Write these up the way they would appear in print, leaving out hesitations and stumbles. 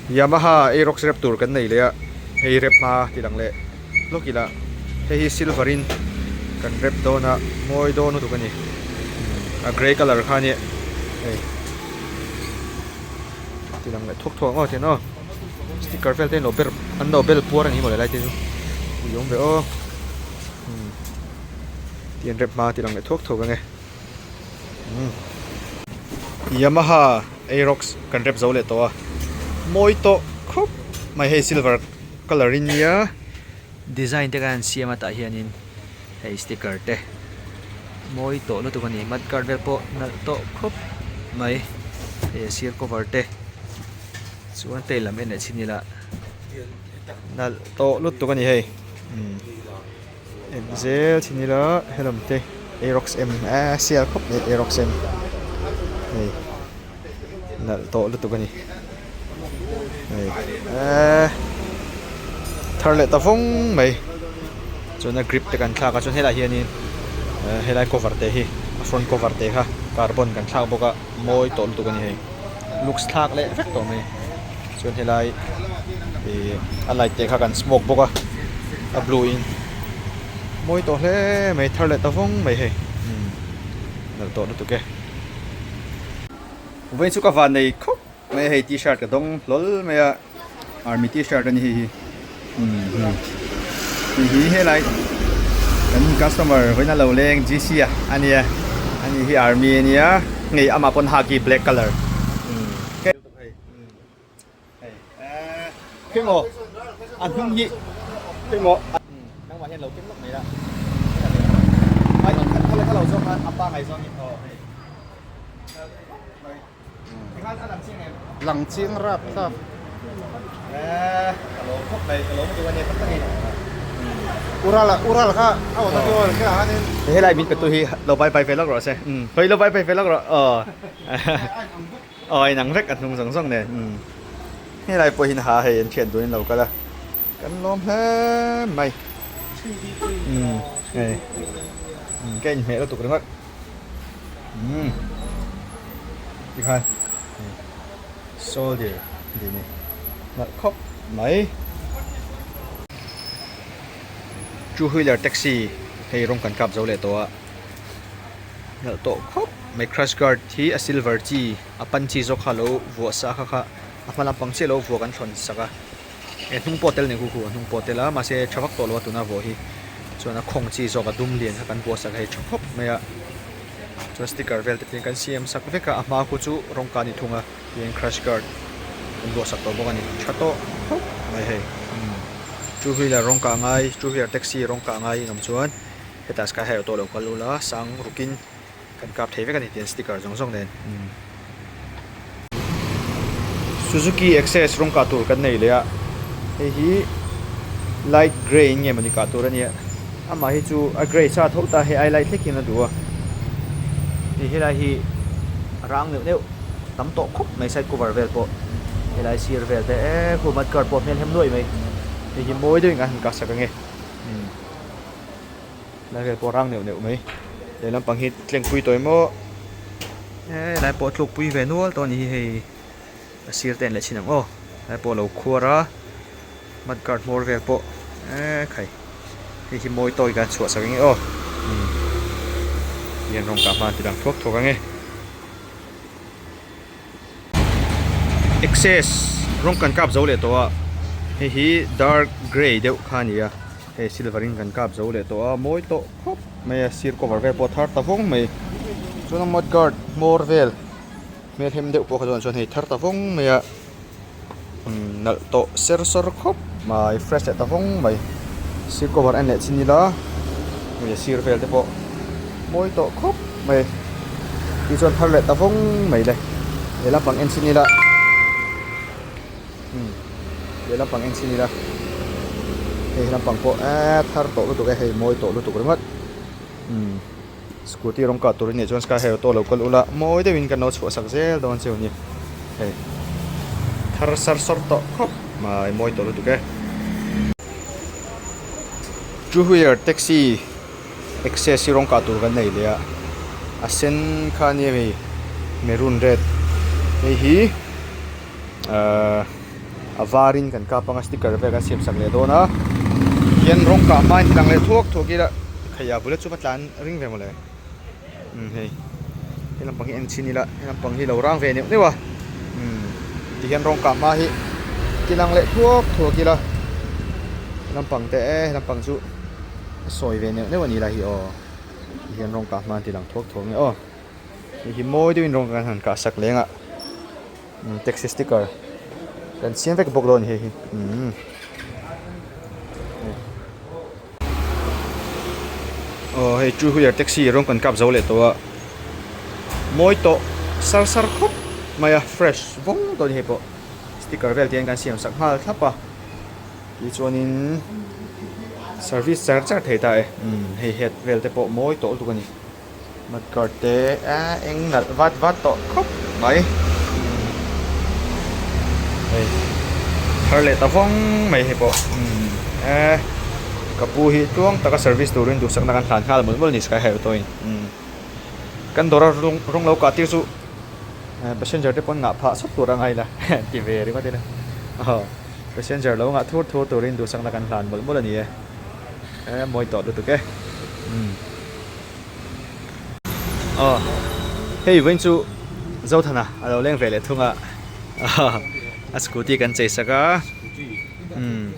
Yamaha Aerox rep tur kan nei leh a, hei rep hma tih lang leh lawk ila hei hi silver in kan rep dawn a mawi dawn lutuk a ni a grey colour kha a nia hei tih lang leh thuak thuak ang aw tiang aw sticker vel te an lo ber an lo bel puar a ni mawle lai te chu ui awm ve aw tih an rep hma tih lang leh thuak thuak ang e. Yamaha Aerox kan rep zo leh tawh a mawi tawh khawp mai hei silver colour in nia design te khan an siam a tah hianin hei sticker te mawi tawh lutuk a ni mud guard vel pawh nalh tawh khawp mai hei a sir cover te chuan tail lam en leh chhin ila nalh tawh lutuk a ni hei. En zel thin ila helam te Aerox M a sial khawp mai Aerox M hei nalh tawh lutuk a ni hei eee thar leh ta vawng mai chuan a grip te kan thlak a chuan helaiah hianin helai cover te hi a front cover te kha carbon kan thlak bawk a mawi tawh lutuk a ni hei looks thlak leh vek tawh mai. Chuan helai ih a light te kha kan smoke bawk a a blue in mawi tawh hle mai thar leh ta vawng mai hei umm nalh tawh lutuk e. Vawiin chu ka van nei khawp mai a hei t-shirt ka dawng hlawl mai a army t-shirt a ni hei hi umm hei hi helai kan customer vawiin a lo leng G C a ania ani hi army ania ngei amah pawn haki black colour umm. Kemaw a hnung hi kemaw nangmah hian lo kem lawk mai la ai in khat khala lo zawng khan a pa ngai zawng in aw hei tikhan a lang chiang em lang chiang rap thlap eh ka lo khawp mai ka lo duh ania tak takin ural ural kha a awt a kha hanin helai min petu hi lo bye bye ve lawk rawh se hei lo bye bye ve lawk rawh aw Aw a inang vek a hnung zawng zawng nen umm helai pawh hian ha hei an thian duhin lo kal a kan lawm hle mai umm hei umm ka inhmeh lutuk ringawt umm tikhan soldier tih ni nalh khawp mai two wheeler taxi hei rawng kan kap zo leh tawh a. Nalh tawh khawp mai crash guard hi a silver chi a pan chi zawk kha lo vuah sa kha kha a hma lampang chiah lo vuah kan thlawn sak a eh hnung pawh tel nei hu hu a hnung pawh tel a mahse tha vak tawh lo a tuna vuah hi chuan a khawng chi zawk a dum lian kha kan vuah sak a hei tha khawp mai a chuan sticker vel te pawh kan siam sak vek a a hma khu chu rawng ka ni thung a tihian crash guard kan vuah sak tawh bawk a ni tha tawh khawp mai hei two wheeler rawng kah ngai two wheeler taxi rawng kah ngai in awm chuan. Hetah sky high auto lo kal ula sang rukin kan kap thei vek a ni tih an sticker zawng zawng nen umm Suzuki Access rawng kah tur kan nei leh a hei hi light grey in nge mawni kah tur a nia amah hi chu a grey sa tho ta hei ai light hlek hian a duh a hei helai hi a rang neuh neuh tam tawh khawp mai side cover vel pawh helai sir vel te eee khu mud guard pawh hmel hem nuai mai hei hi mawi deuhin kan han kah sak ang e umm. Lai vel pawh rang neuh neuh mai lehlam pang hi tlengpui tawh em aw he lai pawh tlukpui ve nual tawh a ni hi hei a sir te an leh chhin ang aw lai pawh a lo khuar a mud guard hmawr vel pawh eee khai hei hi mawi tawk hian chhuah sak ang e aw umm tihian rawng kah hma an ti dang thuak thuak ang e. Access rawng kan kap zo leh tawh a hei hi dark grey deuh kha a ni a hei silver in kan kap zo leh tawh a mawi tawh khawp mai a sir cover vel pawh a thar ta vawng mai chuan a mud guard hmawr vel hmelhem deuh pawh kha chuan chuan hei thar ta vawng mai a umm nalh tawh ser sawr khawp mai fresh leh ta vawng mai sir cover en leh chin ila hei a sir vel te pawh mawi tawh khawp mai tichuan thar leh ta vawng mai le lehlam pang en chin ila umm lehlam pang en chin ila hei helam pang pawh eee thar tawh lutuk e hei mawi tawh lutuk ringawt umm. Scooty rawng kah tur i nih chuan sky high auto lo kal ula mawi deuhin kan lo chhuah sak zel dawn che u ni hei thar sar sawr tawh khawp mai mawi tawh lutuk e. Two wheeler taxi access hi rawng kah tur kan nei leh a a sen kha ania hei maroon red hei hi ahh. A varin kan kap anga sticker vel kan siam sak leh dawn a hian rawng kah hmain ti lang leh thuak thuak ila khaia bula chu va tlan ring ve mawle umm hei he lampang hi en chhin ila he lampang hi lo rang ve neuh neuh a umm ti hian rawng kah hma hi ti lang leh thuak thuak ila he lampang te he lampang chu a sawi ve neuh neuh a ni lai hi aw ti hian rawng kah hma an ti lang thuak thuak mai aw hei hi mawi deuhin rawng kan han kah sak leng a. Taxi sticker kan siam vek bawk dawn a ni hei hi umm aw hei two wheeler taxi rawng kan kap zo leh tawh a mawi tawh sar sar khawp mai a fresh vawng tawh a ni hei pawh sticker vel te hian kan siam sak nghal thlap a tichuanin service char char thei ta e umm hei head vel te pawh mawi tawh lutuk a ni. Mudguard te a eng nalh vat vat tawh khawp mai hei thar leh ta vawng mai hei pawh e ka pu hi tluang taka service turin duhsakna kan hlan nghal mawlh mawlh a ni sky high auto in kan dawra rawng lo kah tir chu passenger te pawn ngah phah sawt tur a ngai la ti ve ringawt ila aw passenger lo ngah thur thur turin duhsakna kan hlan mawlh mawlh a ni e e mawi tawh lutuk e. Aw hei vawiin chu Zothana a lo leng ve leh thung a a scooty kan chei sak a umm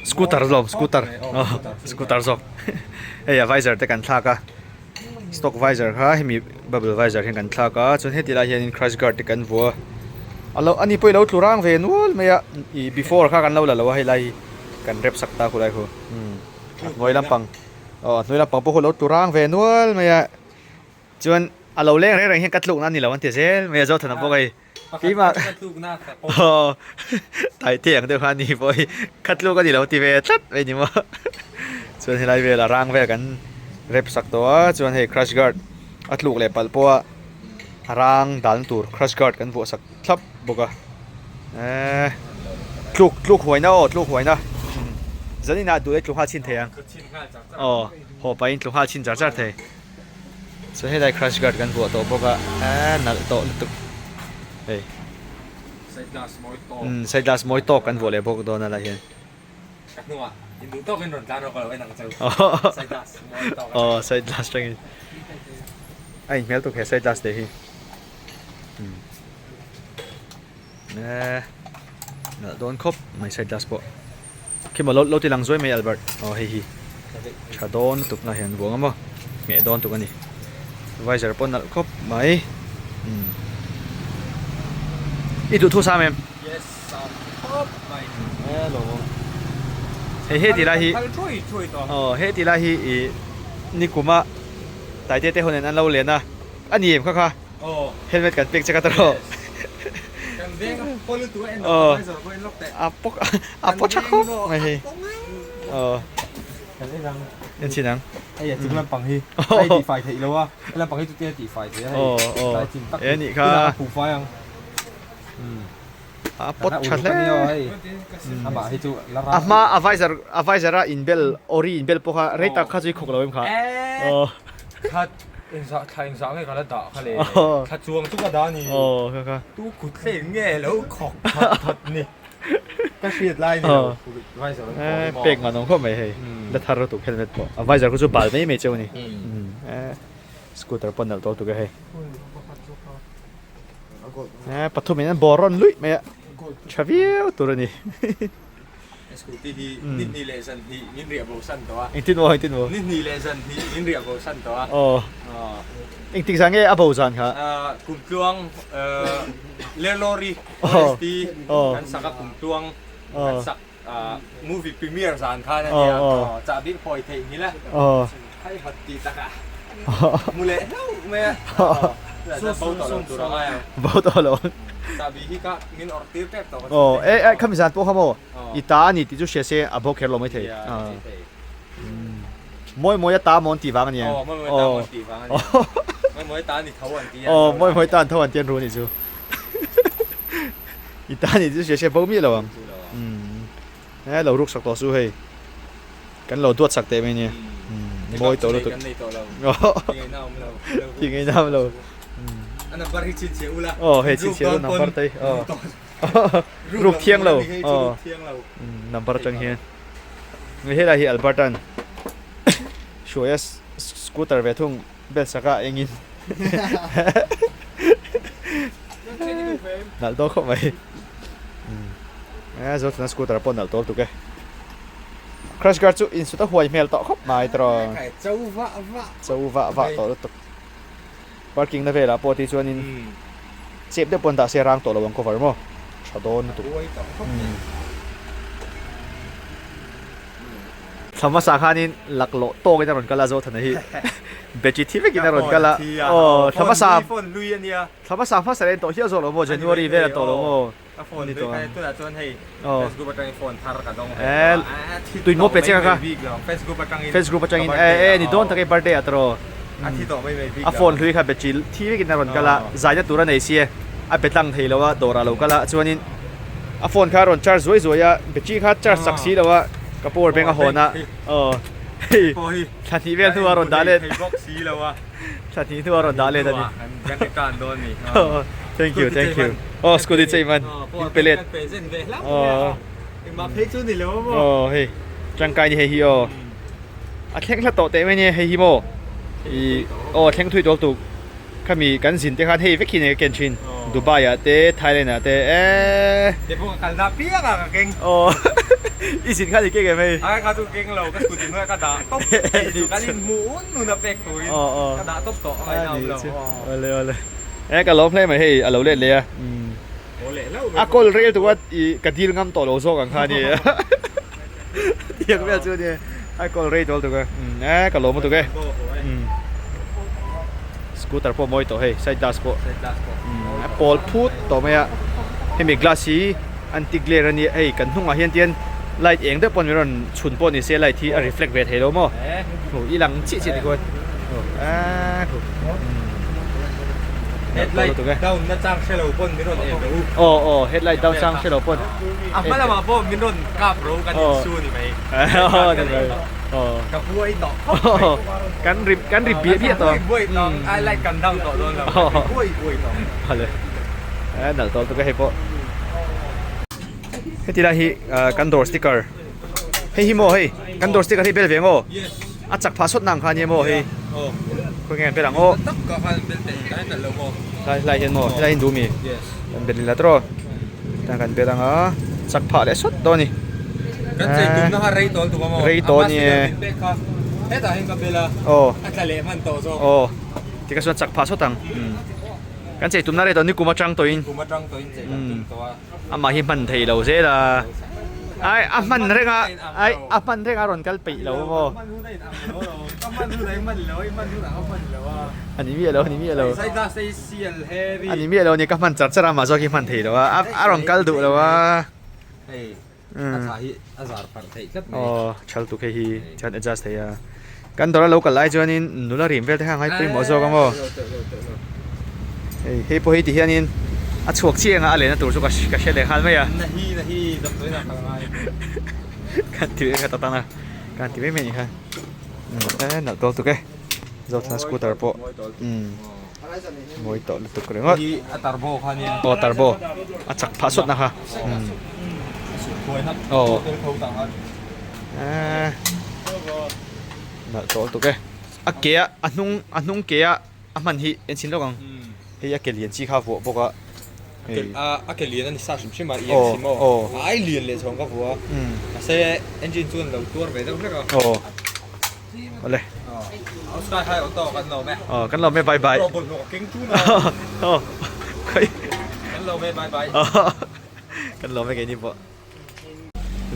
scooter lawm scooter aw scooter zawk hei a visor te kan thlak a stock visor kha hemi bubble visor hian kan thlak a chuan heti lai hianin crash guard te kan vuah a lo ani pawh i lo tlu rang ve nual mai a ih before kha kan lo la lo a helai hi kan rep sak ta khulai khu umm a hnuai lampang. Aw a hnuai lampang pawh khu lo tlu rang ve nual mai a chuan a lo leng reng reng hian ka tlukna a ni lo an ti zel mai a Zothana bawk hei keimah aw taite ang deuh kha a ni pawh hi ka tluk a ni lo ti ve tlat mai ni maw chuan helai vel a rang vel kan rep sak tawh a chuan hei crash guard a tluk leh palh pawh a a rang dan tur crash guard kan vuah sak thlap bawk a eee tluk tluk huaina aw tluk huaina zanin ah duh leh tlu nghal chhin thei ang aw haw pahin tlu nghal chhin char char thei chuan helai crash guard kan vuah tawh bawk a eee nalh tawh lutuk hei umm side glass mawi tawk kan vuah leh bawk dawn a lai hian. Ka hnungah in duh tawkin rawn tlan rawh ka lo en ang cheu. Side glass mawi tawk aw side glass tangin a inhmel tuk he side glass te hi eh nalh dawn khawp mai side glass pawh khi maw lo lo ti lang zuai mai Albert aw hei hi tha dawn lutuk na hian vuang a maw hmeh dawn tuk a ni visor pawh nalh khawp mai i duh thu sam em. Hei he ti lai hi aw he ti lai hi ih nikuma Taite te ho nen an lo len a a ni em kha kha helmet kan pek che kha tawh aw a pawk a paw tha khawp mai hei aw en chhin ang hei a chung lampang hi hei tih fai theih lo a he lampang hi chutia tih fai theih a hei tlai chin tak e nih kha a fai ang. A pawt tha hle. A hma a visor a visor a inbel ori inbel pawh kha rei tak kha chu i khawk lo em kha. Thla engzah thla engzah nge ka la dah kha le. Thla chuang chu ka dah a ni. Aw kha kha. Tu kut hlei nge lo khawk that that ni. Ka hriat lai ni lo visor an khawk hi maw. Pek man awm khawp mai hei. La thar lutuk helmet pawh. A visor khu chu bal mai mai cheu a ni. Scooter pawh nalh tawh lutuk e hei. Pathum in an bawr rawn luih mai a tha viau tur a ni. Scooty hi ni hnih leh zan hnih min riah bo san tawh a. Engtin maw engtin maw? Ni hnih leh zan hnih min riah bo san tawh a. Aw. Engtik zan nge a bo zan kha? Kumtluang Lerlawri OST kan sak a kumtluang kan sak movie premiere zan khan a nia. Chahbi phawi theih ni la. Hei hot tih tak a. Mu leh hlauh mai a. Bo tawh lo tur a ngai ang. Bo tawh lo. Chahbi hi ka min awrh tir tep tawh. Aw e e khami zan pawh kha maw i ta a ni tih chu hria se a bo kher lo mai thei. Mawi mawi a ta maw an tih vang a nia. Aw mawi mawi a ta maw an tih vang a nia. Mawi mawi a ta ni tho an ti a. Aw mawi mawi ta an tho an ti an ru a nih chu. I ta ni chu hria se bo miah lo ang. He lo ruk sak tawh chu hei kan lo duat sak teh mai nia mawi tawh lutuk ti ngei na awm lo aw hei chhinchhiah u number te aw. Ruk thiang lo. Aw. Number atang hian. Helai hi Albertan hruaia scooter ve thung bel saka engin nalh dawn khawp mai. Zothana scooter pawh nalh tawl tuk e. Crash guard chu insut a huai hmel tawh khawp mai tawh. Cho vah vah. Cho vah vah tawh lutuk. Parking na velah pawh ti chuanin chep deuh pawn dah se rang tawh lo ang cover maw tha dawn lutuk. Thla hmasa khanin laklawh tawkin a rawn kal a Zothana hi battery thi vekin a rawn kal a aw thla hmasa thla hmasa hmasa leh tawh hial zawk lo maw January vel a tawh lo maw. Ka phone ni tawh ang. Tunah chuan hei Facebook atangin phone thar ka dawng ve tawh a. Tui maw pe che ka ka. Facebook atangin. Facebook atangin e e ni dawn tak e birthday ah tawh. A thi tawh mai mai bik lo. A phone hlui kha battery thi vekin a rawn kal a, zaina tur a nei si e. A be tlang thei lo a, dawrah lo kal a, chuanin a phone kha a rawn charge zuai zuai a, battery kha charge chak si lo a, ka power bank a hawn a. Aw hei thla hnih vel hnuah a rawn dah let. Thla hnih hnuah a rawn dah let a ni. Kan return dawn ni. Thank you, thank you. Oh, scooty chei man. In pe let. Oh. Engmah phei chu ni lo maw? Oh, hei. Tangkai ni hei hi aw. A thleng hla tawh teh mai ni hei hi maw. I oh thleng thui tawk tuk. Khami kan zin te khan hei vek hi nei ka ken thin. Dubai ah te, Thailand ah te eh. Te pawh ka kal dah piang ah ka keng. Oh. I zin khan i keng em hei? Ai kha chu keng lo, ka scooty hnuaiah ka dah tawp. Hei chu kan inhmuh un nun a pek turin ka dah tawp tawh a ngaihna awm lo. Awle awle. Eh ka lawm hle mai hei a lo let leh a. A call rel tuk a i ka deal ngam tawh lo zawk ang kha ni. Tiang vel chu ni a call rei tawh tuk a. Eh ka lawm lutuk e. Scooter pawh mawi tawh hei side glass pawh. A pawl phut tawh mai a. Hemi glass hi anti glare a nia hei kan hnungah hian tian light eng deuh pawh min rawn chhun pawh ni se light hi a reflect ve thei lo maw hmuh i lang chiah chiah tikhuan aaa headlight down na chang hre lo pawn min rawn en ro aw aw headlight down chang hre lo pawn a hma lamah pawh min rawn kap ro kan insu ni mai aw ni mai aw ka buai tawh khawp mai kan ri kan ri biah biah tawh buai tawh ai light kan down tawh dawn lo buai buai tawh hale eh nalh tawh lutuk a hei pawh heti lai hi kan dawr sticker hei hi maw hei kan dawr sticker hi bel ve maw a chak phah sawt nang kha nia maw hei khawi nge an bel ang aw helai helai hian maw helai hian duh mi kan bel ila tawh tan kan bel ang a chak phah leh sawt dawn a ni rei tawh a ni e aw aw tikha chuan chak phah sawt ang. Kan chei tumna rei tawh ni kum atang tawhin. Kum atang tawhin chei kan tum tawh a. Amah hi hman thei lo zel a. Ai a hman reng a ai a hman reng a rawn kal peih lo maw. Hman hun a in ang lo lo. Ka hman hun a i hman lo a i hman hun ah ka hman lo a. A ni miah lo a ni miah lo. Sai glass te hi sial heavy. A ni miah lo a ni ka hman char char a amah zawk hi hman thei lo a a rawn kal duh lo a. Hei a thla hi a zar pharh theih tlat mai. Aw thal tuk hei hi chuan adjust thei a. Kan dawr a lo kal lai chuanin nula rim vel te kha a ngai pawimawh zawk a maw. Hei hei pawh hi ti hianin a chhuak chiang a a lehna tur chu ka ka hre leh nghal mai a. Nahi nahi damdawi na kal ngai. Kan ti ve ta tan a kan ti mai mai ni kha. E nalh tawk tuk e. Zothana scooter pawh mawi tawh lutuk ringawt. Hi a turbo kha nia. Aw turbo a chak phah sawt na kha. Aw. Eee nalh tawh lutuk e a ke a a hnung a hnung ke a a hman hi en chhin lawk ang hei a ke lian chi kha a vuah bawk a hei a ke lian a ni sa hrim hrim a i en chim aw a ai lian leh chhawng ka vuah a mahse engine chuan lo tuar ve deuh hlek a aw awle sky high auto kan lo me aw kan lo me bye bye bawlhhlawh keng tun a aw kan lo me bye bye kan lo me keini pawh.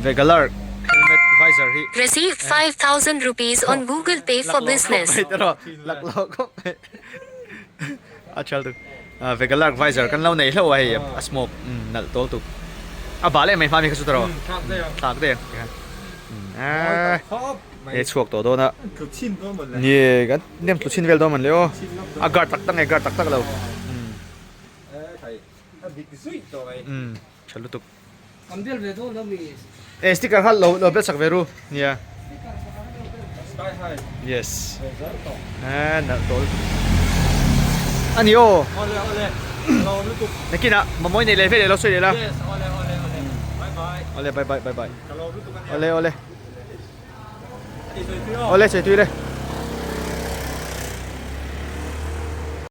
Vegalark helmet visor hi. Receive 5000 rupees on Google Pay for business. Laklawh khawp mai a tha lutuk Vegalark visor kan lo nei hlauh a hei a smoke nalh tawl tuk a bah leh mai hma mi kha chu ta rawh thlak daih ang e chhuak tawh dawn a ni kan nem tlu chhin vel dawn man le aw a guard tak tak nge guard tak tak lo tha lutuk. An bel ve dawn lo mi. Eh sticker kha lo lo bel sak ve ru nia. Yes. Eh nalh tawh lutuk. Ani aw. Awle awle. Nakinah mamawh i neih leh vel elo sawi leh la. Awle bye bye bye bye. Awle awle. Awle sawi tui le.